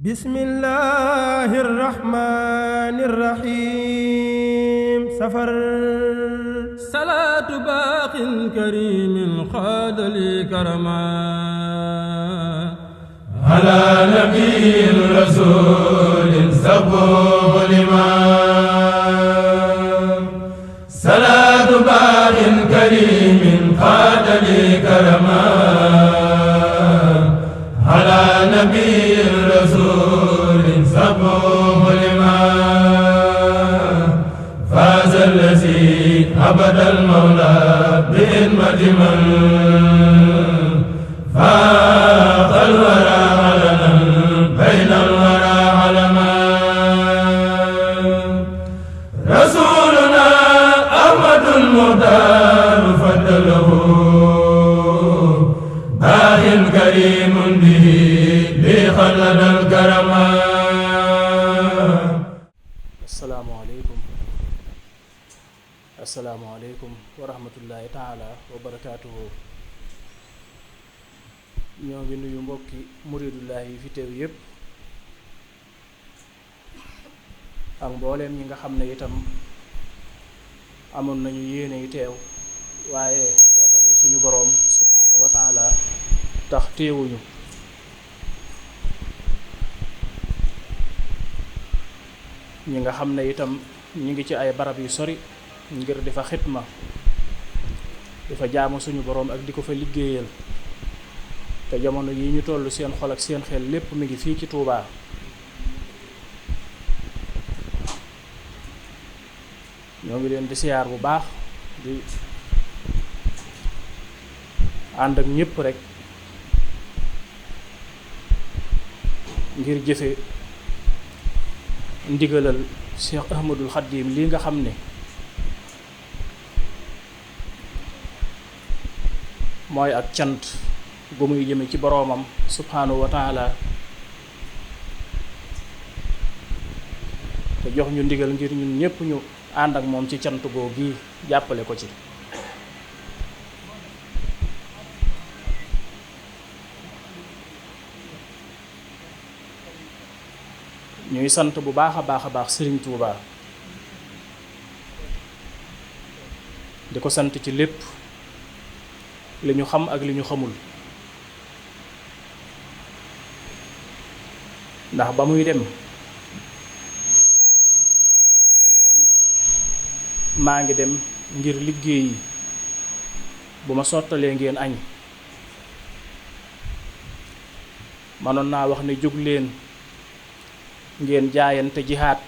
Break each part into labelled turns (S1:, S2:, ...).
S1: bismillahir rahmanir rahim safar salaatu baaqin karimin xaadali karama ala nabiyyin rasulin saboo lima salaatu baaqin karimin xaadali karama ala nabiyyin rasulin saboo lima فاز الذي عبد المولى بخدمة من فاق الورى علنا بين الورى علما رسولنا أحمد المختار فضله باق كريم به خلد الكرما.
S2: asalaamaaleykum wa rahmatullahi taala wa barakaatuhu. ñoo ngi nuyu mbokki muridullahi yi fi teew yépp ak mbooleem ñi nga xam ne itam amoon nañu yéene yi teew waaye soobare suñu boroom subhaanahu wa taala tax teewuñu. ñi nga xam ne itam ñi ngi ci ay barab yu sori ngir di fa xitma di fa jaamu suñu boroom ak di ko fa liggéeyal te jamono yi ñu toll seen xol ak seen xel lépp mi ngi fii ci Touba. ñoo ngi leen di siyaar bu baax di ànd ak ñépp rekk ngir jëfe ndigalal Cheikh Ahmadul Xaddim lii nga xam ne mooy ak cant gu muy jëme ci boroomam subhaanahu wa taala te jox ñu ndigal ngir ñun ñépp ñu ànd ak moom ci cant goo gi jàppale ko ci. ñuy sant bu baax a baax Sëriñ Tuuba di ko sant ci lépp li ñu xam ak li ñu xamul, ndax ba muy dem dane woon maa ngi dem ngir liggéey yi bu ma sottalee ngeen añ. manoon naa wax ne jóg leen ngeen jaayante jihaad,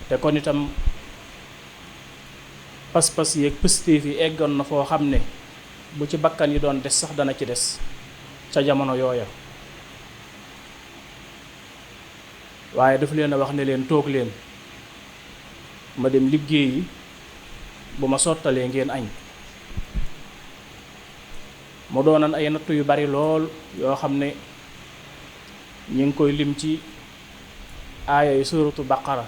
S2: te kon itam pas-pas yeeg pëstéef yi eggoon na foo xam ne bu ci bakkan yi doon des sax dana ci des ca jamono yooya. waaye daf leen a wax ne leen toog leen ma dem liggéeyi bu ma sottalee ngeen añ. mu doonan ay natt yu bari lool yoo xam ne ñu ngi koy lim ci aaya yu suuratu baqara.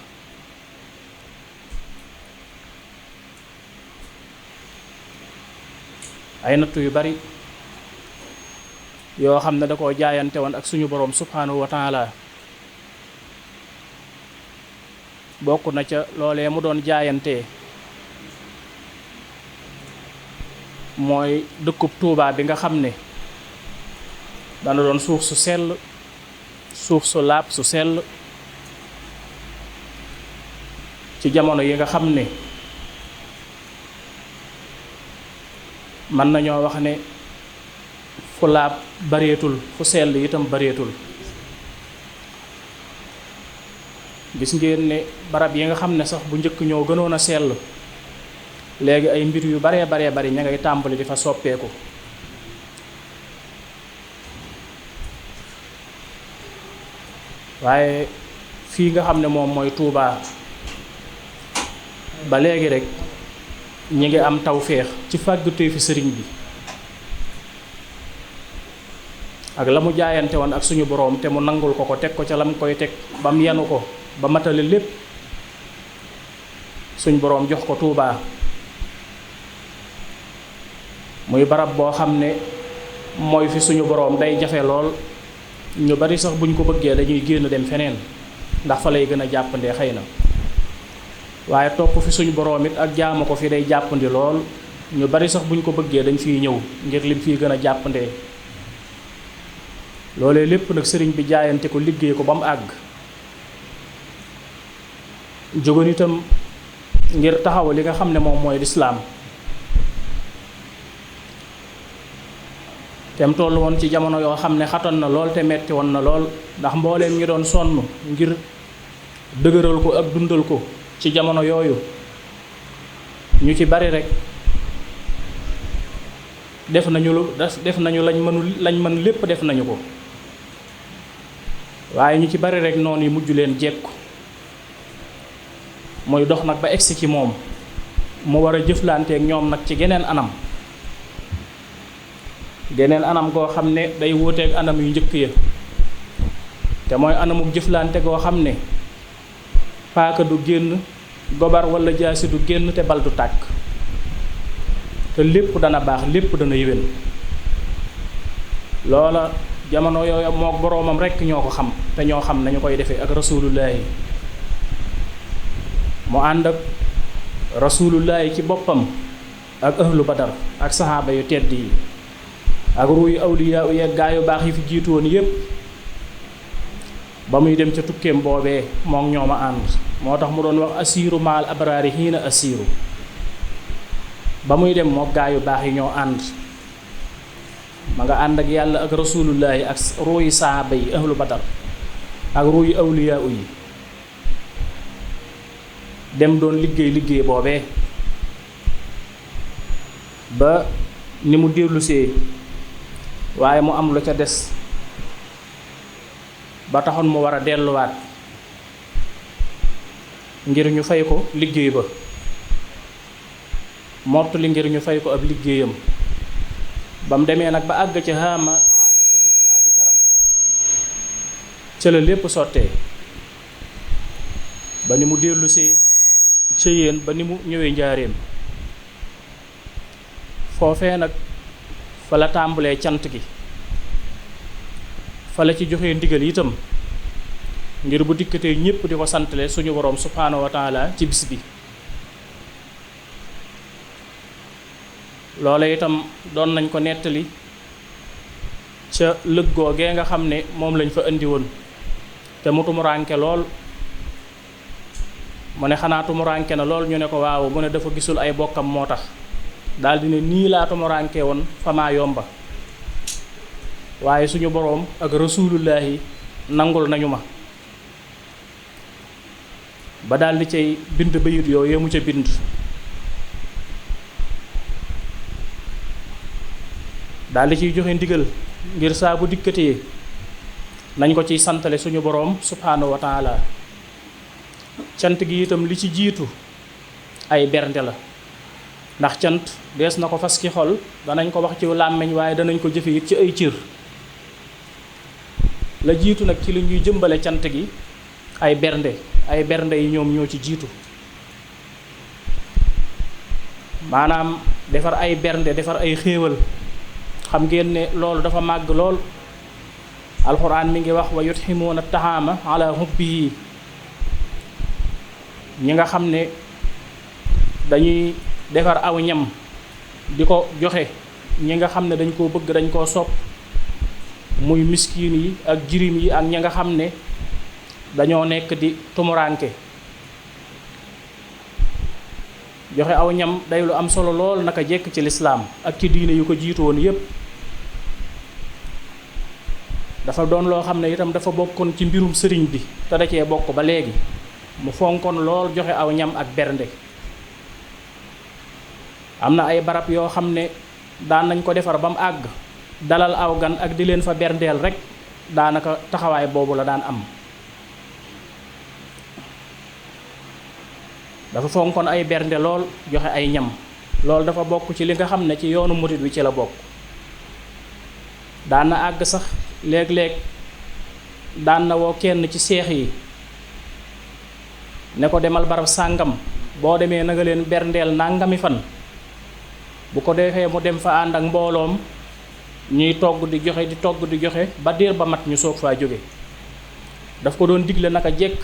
S2: ay nattu yu bari yoo xam ne da koo jaayante woon ak suñu boroom subhaanahu wa taala. bokk na ca loolee mu doon jaayante mooy dëkkub Tuubaa bi nga xam ne dana doon suuf su sell, suuf su laab su sell ci jamono yi nga xam ne mën nañoo wax ne fu laab bareetul, fu sell itam bareetul. gis ngeen ne barab yi nga xam ne sax bu njëkk ñoo gënoon a sell léegi ay mbir yu baree bari ña ngay tàmbali di fa soppeeku. waaye fii nga xam ne moom mooy Touba ba léegi rek ñi ngi am tawféex ci fàggatee fi sëriñ bi ak la mu jaayante woon ak suñu boroom te mu nangul ko teg ko ca lam koy teg ba mu yenu ko ba matale lépp suñ boroom jox ko Touba muy barab boo xam ne mooy fi suñu boroom day jafe lool ñu bari sax buñ ko bëggee dañuy génn dem feneen ndax fa lay gën a jàppandee xëy na waaye topp fi suñu boroom it ak jaamu ko fi day jàppandi lool ñu bari sax buñ ko bëggee dañ fiy ñëw ngir lim fiy gën a jàppandee loolee lépp nag sëriñ bi jaayante ko liggéey ko ba mu àgg jógoon itam ngir taxaw li nga xam ne moom mooy lislaam tem toll woon ci jamono yoo xam ne xatoon na lool te metti woon na lool ndax mbooleem ñi doon sonn ngir dëgëral ko ak dundal ko ci jamono yooyu ñu ci bari rek def nañu lañ mën lépp def nañu ko waaye ñu ci bari rek noonu yi mujj leen jekku muy dox nag ba egsi ci moom mu war a jëflanteek ñoom nag ci geneen anam goo xam ne day wuuteeg anam yu njëkk ya te mooy anamuk jëflante goo xam ne paaka du génn gobar walla jaasi du génn te bal du tàkk te lépp dana baax lépp dana yéwén loola jamono yooyu mook boroomam rekk ñoo ko xam te ñoo xam nañu koy defee ak rasulullaahi mu ànd ak rasulullaahi ci boppam ak ahlu badar ak saxaaba yu tedd yi ak ruuyu awliyaa u yeeg gaa yu baax yi fi jiitu woon yépp ba muy dem ca tukkeem boobee moom ñoo ma ànd moo tax mu doon wax asiiru maal abraari hiina asiiru ba muy dem moo gaa yu baax yi ñoo ànd ma nga ànd ak yàlla ak rasulullaahi ak ruuyu saxaaba yi ahlu badar ak ruuyu awliyaa u yi dem doon liggéey boobee ba ni mu dellusee waaye mu am lu ca des ba taxoon mu war a delluwaat ngir ñu fay ko liggéey ba mottali ngir ñu fay ko ab liggéeyam ba mu demee nag ba àgg ca haama sahit naa bi karam ca la lépp sottee ba ni mu dellusee ca yéen ba ni mu ñëwee njaareem foofee nag fa la tàmbalee cant gi fa la ci joxee ndigal itam ngir bu dikkatee ñépp di ko santale suñu boroom subhaanahu wa taala ci bis bi loola itam doon nañ ko nettali ca lëg googee nga xam ne moom lañ fa indi woon te mu tumuraanke lool mu ne xanaa tumuraanke na lool ñu ne ko waaw mu ne dafa gisul ay bokkam moo tax daldi ne nii laa tumuraanke woon fa maa yomba waaye suñu boroom ak rasulullaahi nangul nañu ma ba daldi cay bind bayit yooyu mu ca bind daldi ciy joxe ndigal ngir saa bu dikkatee nañ ko ciy santale suñu boroom subhaanahu wa taala cant gi itam li ci jiitu ay bernde la ndax cant dees na ko fas ki xol danañ ko wax ci làmmiñ waaye danañ ko jëfe it ci ay cër la jiitu nag ci li ñuy jëmbale cant gi ay bernde yi ñoom ñoo ci jiitu maanaam defar ay bernde defar ay xéewal xam ngeen ne loolu dafa màgg lool alxuraan mi ngi wax wa yutximuuna taxaama ala hubbihi ñi nga xam ne dañuy defar aw ñam di ko joxe ñi nga xam ne dañ koo bëgg dañ koo sopp muy miskin yi ak jirim yi ak ñi nga xam ne dañoo nekk di tumuraanke joxe aw ñam day lu am solo lool naka jekk ci lislaam ak ci diine yu ko jiitu woon yépp dafa doon loo xam ne itam dafa bokkoon ci mbirum sëriñ bi te da cee bokk ba léegi mu fonkoon lool joxe aw ñam ak bernde am na ay barab yoo xam ne daan nañ ko defar ba mu àgg dalal aw gan ak di leen fa berndeel rek daanaka taxawaay boobu la daan am dafa fonkoon ay bernde lool joxe ay ñam loolu dafa bokk ci li nga xam ne ci yoonu murit wi ci la bokk daan na àgg sax léeg-léeg daan na woo kenn ci seex yi ne ko demal barab sàngam boo demee na nga leen berndeel nàngami fan bu ko defee mu dem fa ànd ak mbooloom ñuy togg di joxe ba diir ba mat ñu soog faa jóge daf ko doon digle naka jekk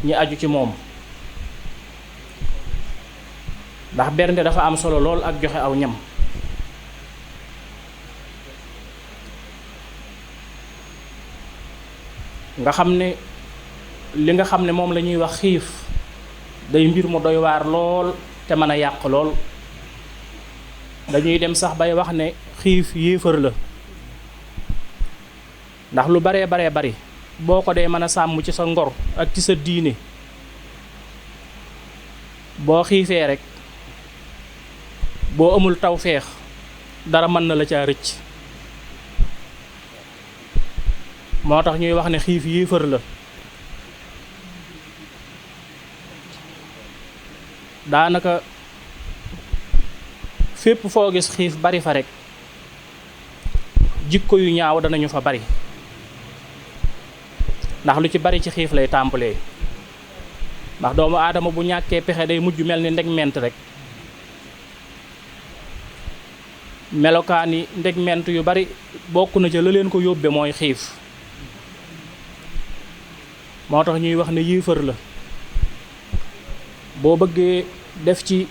S2: ñi aju ci moom ndax bernde dafa am solo lool ak joxe aw ñam nga xam ne li nga xam ne moom la ñuy wax xiif day mbir mu doy waar lool te mën a yàq lool dañuy dem sax bay wax ne xiif yéefar la ndax lu baree bari boo ko dee mën a sàmm ci sa ngor ak ci sa diine boo xiifee rek boo amul tawféex dara mën na la caa rëcc moo tax ñuy wax ne xiif yéefar la daanaka fépp foo gis xiif bari fa rek jikko yu ñaaw danañu fa bari ndax lu ci bari ci xiif lay tàmbalee ndax doomu aadama bu ñàkkee pexe day mujj mel ni ndegment rek melokaani ndegment yu bari bokk na ca la leen ko yóbbe mooy xiif moo tax ñuy wax ne yéefar la boo bëggee def ci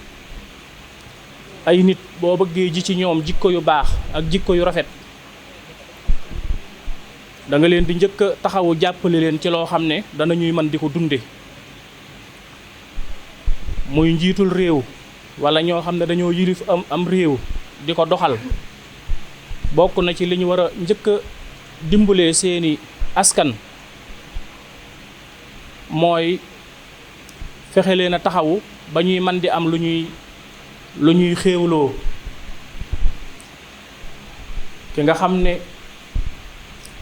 S2: ay nit boo bëggee ji ci ñoom jikko yu baax ak jikko yu rafet da nga leen di njëkk a taxawu jàppale leen ci loo xam ne danañuy mën di ko dunde muy njiitul réew wala ñoo xam ne dañoo yilif am réew di ko doxal bokk na ci li ñu war a njëkk a dimbalee seeni askan mooy fexe leen a taxawu ba ñuy mën di am lu ñuy xéewloo ki nga xam ne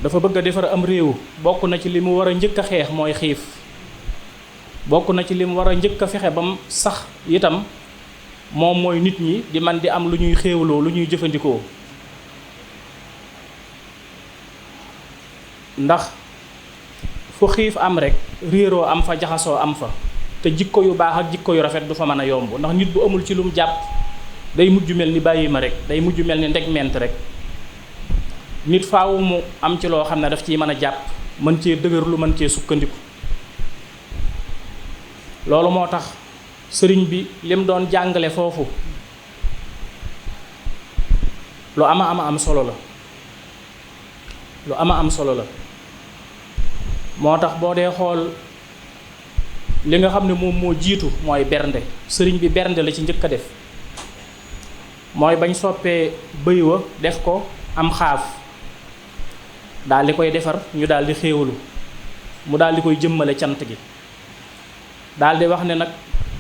S2: dafa bëgg a defar am réew bokk na ci li mu war a njëkk a xeex mooy xiif bokk na ci li mu war a njëkk a fexe ba mu sax itam moom mooy nit ñi di man di am lu ñuy xéewloo lu ñuy jëfandikoo ndax fu xiif am rek réeroo am fa jaxasoo am fa te jikko yu baax ak jikko yu rafet du fa mën a yomb ndax nit bu amul ci lum jàpp day mujj mel ni bàyyi ma rek day mujj mel ni ndegment rek nit faawu mu am ci loo xam ne daf ciy mën a jàpp mën cee dëgërlu mën cee sukkandiku loolu moo tax sëriñ bi lim doon jàngale foofu lu ama am solo la lu ama am solo la moo tax boo dee xool li nga xam ne moom moo jiitu mooy bernde sëriñ bi bernde la ci njëkk a def mooy bañ soppee bëy wa def ko am xaaf daal di koy defar ñu daal di xéewalu mu daal di koy jëmmale cant gi daal di wax ne nag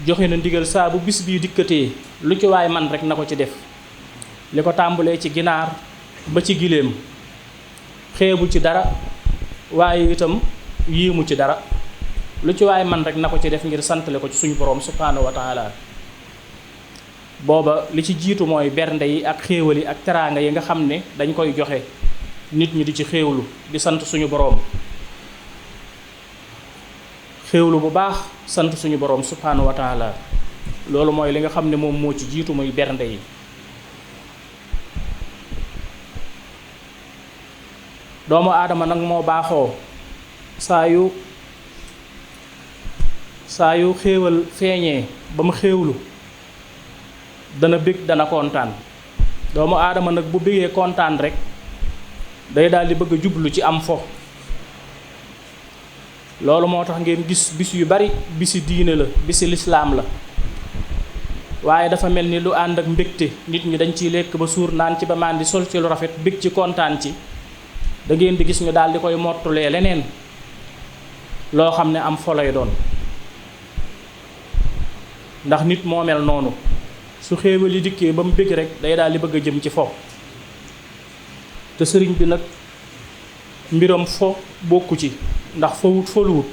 S2: joxe na ndigal saa bu bis bii dikkatee lu ci waay man rek na ko ci def li ko tàmbalee ci ginaar ba ci giléem xeebu ci dara waaye itam yéemu ci dara lu ci waay man rek na ko ci def ngir santale ko ci suñu borom subhaanahu wa taala booba li ci jiitu mooy bernde yi ak xéewal yi ak teraanga yi nga xam ne dañ koy joxe nit ñi di ci xéewlu di sant suñu boroom xéewlu bu baax sant suñu boroom subhaanahu wa taala loolu mooy li nga xam ne moom moo ci jiitu muy bernde yi doomu aadama nag moo baaxoo saa yu xéewal feeñee ba mu xéewlu dana bég dana kontaan doomu aadama nag bu bégee kontaan rek day daal di bëgg a jublu ci am fo loolu moo tax ngeen gis bis yu bari bisi diine la bisi lislaam la waaye dafa mel ni lu ànd ak mbégte nit ñi dañ ciy lekk ba suur naan ci ba màndi sol ci lu rafet bég ci kontaan ci da ngeen di gis ñu daal di koy mottulee leneen loo xam ne am fo lay doon ndax nit moo mel noonu su xéewal yi dikkee ba mu bég rek day daal di bëgg a jëm ci fo te sëriñ bi nag mbiram fo bokku ci ndax fowut foluwut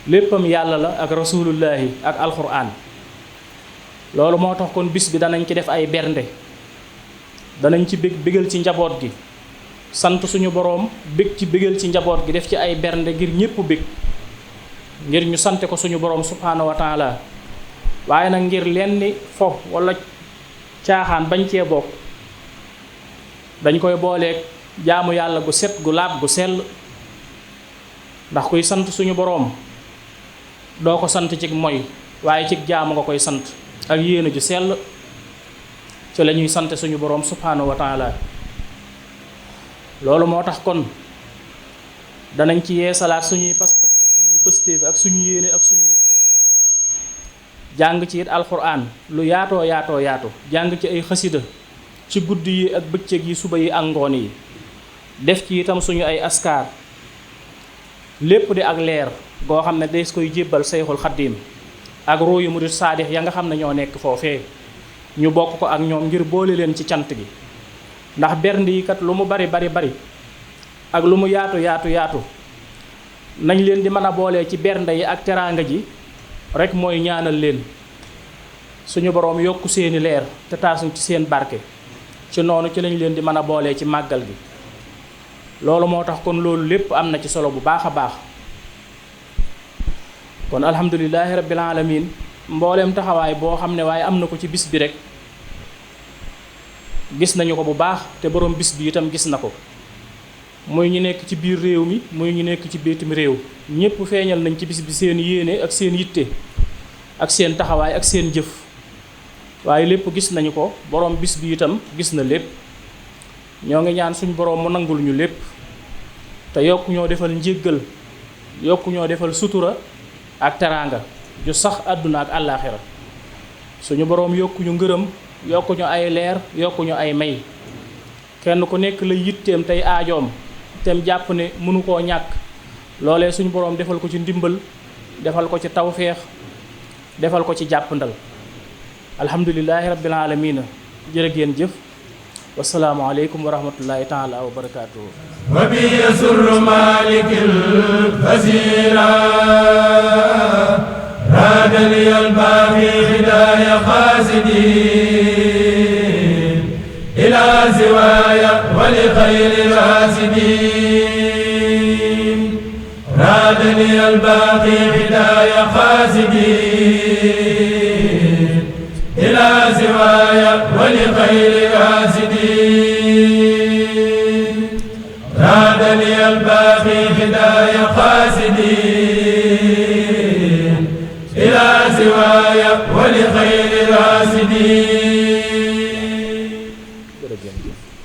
S2: léppam yàlla la ak rasulullahi ak alxuraan loolu moo tax kon bis bi danañ ci def ay bernde danañ ci bégal ci njaboot gi sant suñu boroom bég ci bégal ci njaboot gi def ci ay bernde ngir ñépp bég ngir ñu sante ko suñu boroom subhaanahu wa taala waaye nag ngir lenn fo wala caaxaan bañ cee bokk dañ koy booleeg jaamu yàlla gu set gu laab gu sell ndax kuy sant suñu boroom doo ko sant ci moy waaye ci jaamu nga koy sant ak yéene ju sell ci la ñuy sant suñu boroom subhanahu wa taala loolu moo tax kon danañ ci yeesalaat suñuy pas-pas ak suñuy pëstéef ak suñu yéene ak suñu yitte jàng ci it alxuraan lu yaatoo jàng ci ay xasida ci guddi yi ak bëccëg yi suba yi ak ngoon yi def ci itam suñu ay askar lépp di ak leer goo xam ne des koy jébbal Seyxul Xaddiim ak ruuyu murid saadix ya nga xam ne ñoo nekk foofee ñu bokk ko ak ñoom ngir boole leen ci cant gi ndax bernde yi kat lu mu bari ak lu mu yaatu nañ leen di mën a boolee ci bernde yi ak teraanga ji rek mooy ñaanal leen suñu boroom yokku seeni leer te taasuñ ci seen barke ci noonu ci lañ leen di mën a boolee ci màggal gi loolu moo tax kon loolu lépp am na ci solo bu baax a baax kon alhamdulillahi rabbil alamin mbooleem taxawaay boo xam ne waaye am na ko ci bis bi rek gis nañu ko bu baax te boroom bis bi itam gis na ko muy ñu nekk ci biir réew mi muy ñu nekk ci bitim réew ñépp feeñal nañ ci bis bi seen yéene ak seen yitte ak seen taxawaay ak seen jëf waaye lépp gis nañu ko boroom bis bi itam gis na lépp ñoo ngi ñaan suñu boroom mu nangul ñu lépp te yokku ñoo defal njéggal yokku ñoo defal sutura ak teraanga ju sax àdduna ak àllaaxira suñu boroom yokku ñu ngërëm yokku ñu ay leer yokku ñu ay may kenn ku nekk la yitteem tey aajoom tem jàpp ne mënu koo ñàkk loolee suñu boroom defal ko ci ndimbal defal ko ci tawféex defal ko ci jàppandal alhamdulillahi rabbil aalamiina jërë ngeen jëf wassalaamu aleykum wa rahmatullahi taala wa barakaatuhu
S1: wa bi yasurru malikil basira raadali albaaxi hidaaya xaasidin ila siwaaya wa li xayri raasidin raadali albaaxi hidaaya xaasidin ila siwaaya wa li xayri raasidin raadali albaaxi hidaaya xaasidin ila siwaaya wa li xayri raasidin